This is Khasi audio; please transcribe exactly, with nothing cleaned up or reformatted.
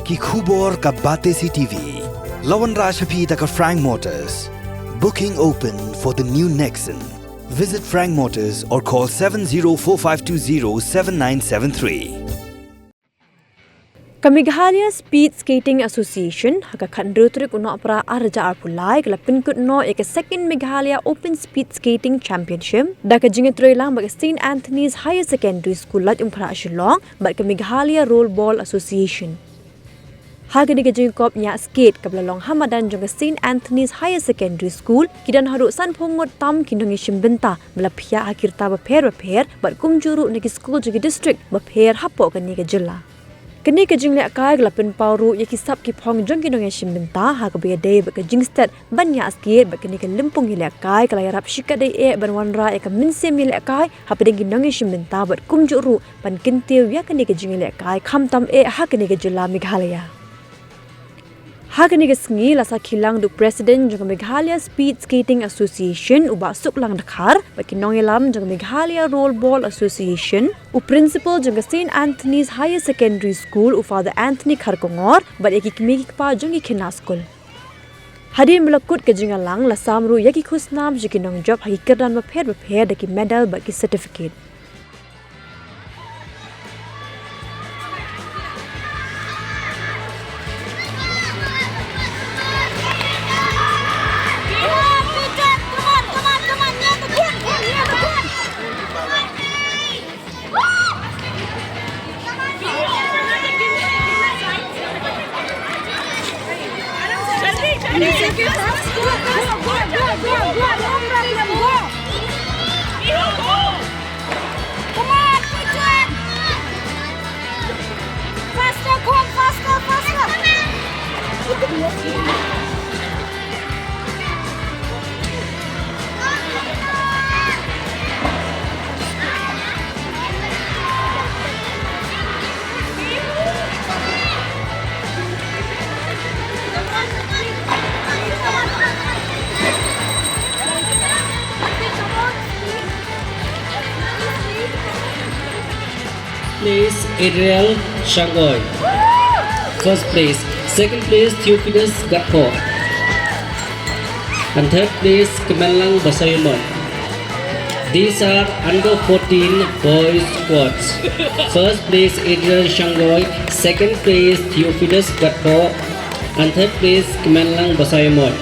Ki khubor ka Batesi T V. La wanrah sha phi da ka Frank Motors. Booking open for the new Nexon. Visit Frank Motors or call seven zero four five two zero seven nine seven three. Ka Meghalaya Speed Skating Association, ha ka khathynriew tarik u Nohprah arhajar arphew lai, ka la pynkut noh ïa ka Second Meghalaya Open Speed Skating Championship da ka jingïatreilang bad ka Saint Anthony's Higher Secondary School, Laitumkhrah, Shillong, bad ka Meghalaya Roll Ball Association. Ha kane ka jingïakop ñiah skate kaba la long ha madan jong ka Saint Anthony's Higher Secondary School, ki don haduh sanphew ngut tam ki nongïashim bynta ba la phiah ha ki rta bapher bapher bad kumjuh ruh na ki skul jong ki district bapher hapoh kane ka jylla. Kane ka jinglehkai ka la pynpaw ruh ïa ki sap ki phong jong ki nongïashim bynta ha kaba ïadei bad ka jingstet ban ñiah skate bad kane ka lympung ïalehkai ka la ïarap shikatdei eh ban wanrah ïa ka mynsiem ïalehkai hapdeng ki nongïashim bynta bad kumjuh ruh ban kyntiew ïa kane ka jingïalehkai khamtam eh ha kane ka jylla Meghalaya. Ha kane ka sngi la sakhi lang da u President jong ka Meghalaya Speed Skating Association, u Bah Suklang Dkhar, bad ki nongïalam jong ka Meghalaya Roll Ball Association, u Principal jong ka Saint Anthony's Higher Secondary School, u Father Anthony Kharkongor, bad ïa ki kmie ki kpa jong ki khynnah skul. Hadien ba la kut ka jingïalang, la sam ruh ïa ki khusnam sha ki nongjop ha ki kyrdan bapher bapher da ki medal bad ki certificate. Come on, quick one! Faster, come on, faster, faster! Place, Adriel Shangoi. First place. Second place, Theophilus Gatpho. And third place, Kmenlang Basaiawmoit. These are under fourteen boys squads. First place, Adriel Shangoi. Second place, Theophilus Gatpho. And third place, Kmenlang Basaiawmoit.